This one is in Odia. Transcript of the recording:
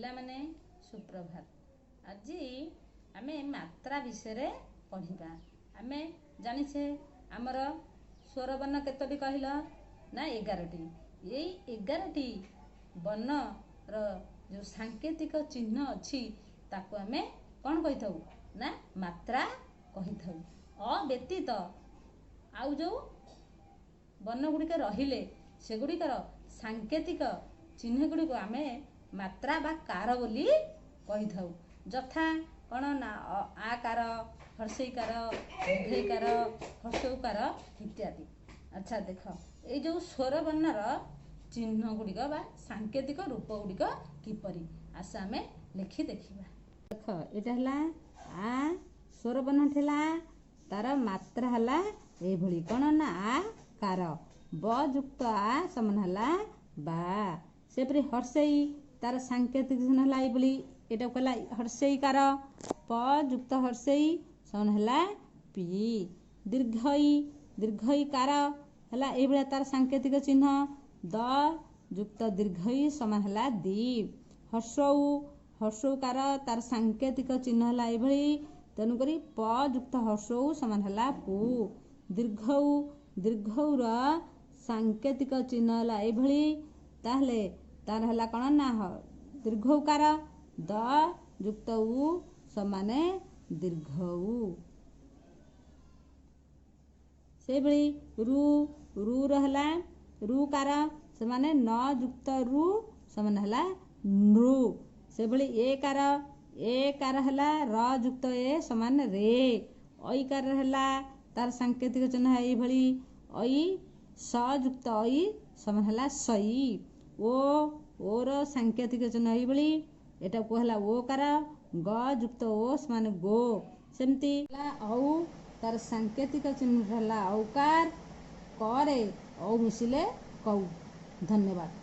ପିଲାମାନେ ସୁପ୍ରଭାତ। ଆଜି ଆମେ ମାତ୍ରା ବିଷୟରେ ପଢ଼ିବା। ଆମେ ଜାଣିଛେ ଆମର ସ୍ୱରବର୍ଣ୍ଣ କେତୋଟି କହିଲ ନା 11ଟି। ଏଇ 11ଟି ବର୍ଣ୍ଣର ଯେଉଁ ସାଙ୍କେତିକ ଚିହ୍ନ ଅଛି ତାକୁ ଆମେ କ'ଣ କହିଥାଉ ନା ମାତ୍ରା କହିଥାଉ। ଅ ବ୍ୟତୀତ ଆଉ ଯେଉଁ ବର୍ଣ୍ଣ ଗୁଡ଼ିକ ରହିଲେ ସେଗୁଡ଼ିକର ସାଙ୍କେତିକ ଚିହ୍ନ ଗୁଡ଼ିକୁ ଆମେ ମାତ୍ରା ବା କାର ବୋଲି କହିଥାଉ। ଯଥା କ'ଣ ନା ଆକାର, ହର୍ଷେଇକାର, ଦୀର୍ଘଇକାର, ହର୍ଷଉକାର ଇତ୍ୟାଦି। ଆଚ୍ଛା ଦେଖ, ଏଇ ଯେଉଁ ସ୍ୱରବର୍ଣ୍ଣର ଚିହ୍ନ ଗୁଡ଼ିକ ବା ସାଙ୍କେତିକ ରୂପ ଗୁଡ଼ିକ କିପରି, ଆସ ଆମେ ଲେଖି ଦେଖିବା। ଦେଖ, ଏଇଟା ହେଲା ଆ ସ୍ୱରବର୍ଣ୍ଣ ଥିଲା, ତାର ମାତ୍ରା ହେଲା ଏଇଭଳି କ'ଣ ନା ଆ କାର, ବ ଯୁକ୍ତ ଆ ସମାନ ହେଲା ବା। ସେପରି ହର୍ଷେଇ, ତାର ସାଙ୍କେତିକ ଚିହ୍ନ ହେଲା ଏଇଭଳି, ଏଇଟାକୁ ହେଲା ହର୍ଷେଇକାର, ପ ଯୁକ୍ତ ହର୍ଷେଇ ସମାନ ହେଲା ପି। ଦୀର୍ଘଇ, ଦୀର୍ଘଇକାର ହେଲା ଏଇଭଳିଆ ତାର ସାଙ୍କେତିକ ଚିହ୍ନ, ଦ ଯୁକ୍ତ ଦୀର୍ଘଇ ସମାନ ହେଲା ଦି। ହର୍ଷଉ, ହର୍ଷଉକାର ତାର ସାଙ୍କେତିକ ଚିହ୍ନ ହେଲା ଏଇଭଳି, ତେଣୁକରି ପ ଯୁକ୍ତ ହର୍ଷଉ ସମାନ ହେଲା ପୁ। ଦୀର୍ଘଉ, ଦୀର୍ଘଉର ସାଙ୍କେତିକ ଚିହ୍ନ ହେଲା ଏଇଭଳି, ତାହେଲେ ତାର ହେଲା କ'ଣ ନା ଦୀର୍ଘଉକାର, ଦ ଯୁକ୍ତ ଉ ସମାନେ ଦୀର୍ଘଉ। ସେଇଭଳି ରୁ, ରୁର ହେଲା ରୁକାର, ସେମାନେ ନ ଯୁକ୍ତ ରୁ ସମାନ ହେଲା ନୃ। ସେଭଳି ଏକାର, ଏକାର ହେଲା ର ଯୁକ୍ତ ଏ ସମାନ ରେ। ଐକାର ହେଲା ତାର ସାଙ୍କେତିକ ଚିହ୍ନ ଏଇଭଳି, ଐ ସ ଯୁକ୍ତ ଐ ସମାନ ହେଲା ସଇ। ଓ, ଓର ସାଙ୍କେତିକ ଚିହ୍ନ ଏଇଭଳି, ଏଟାକୁ ହେଲା ଓକାର, ଗ ଯୁକ୍ତ ଓ ସମାନ ଗୋ। ସେମିତି ହେଲା ଔ, ତାର ସାଙ୍କେତିକ ଚିହ୍ନ ହେଲା ଔକାର, କରେ ଔ ମିଶିଲେ କଉ। ଧନ୍ୟବାଦ।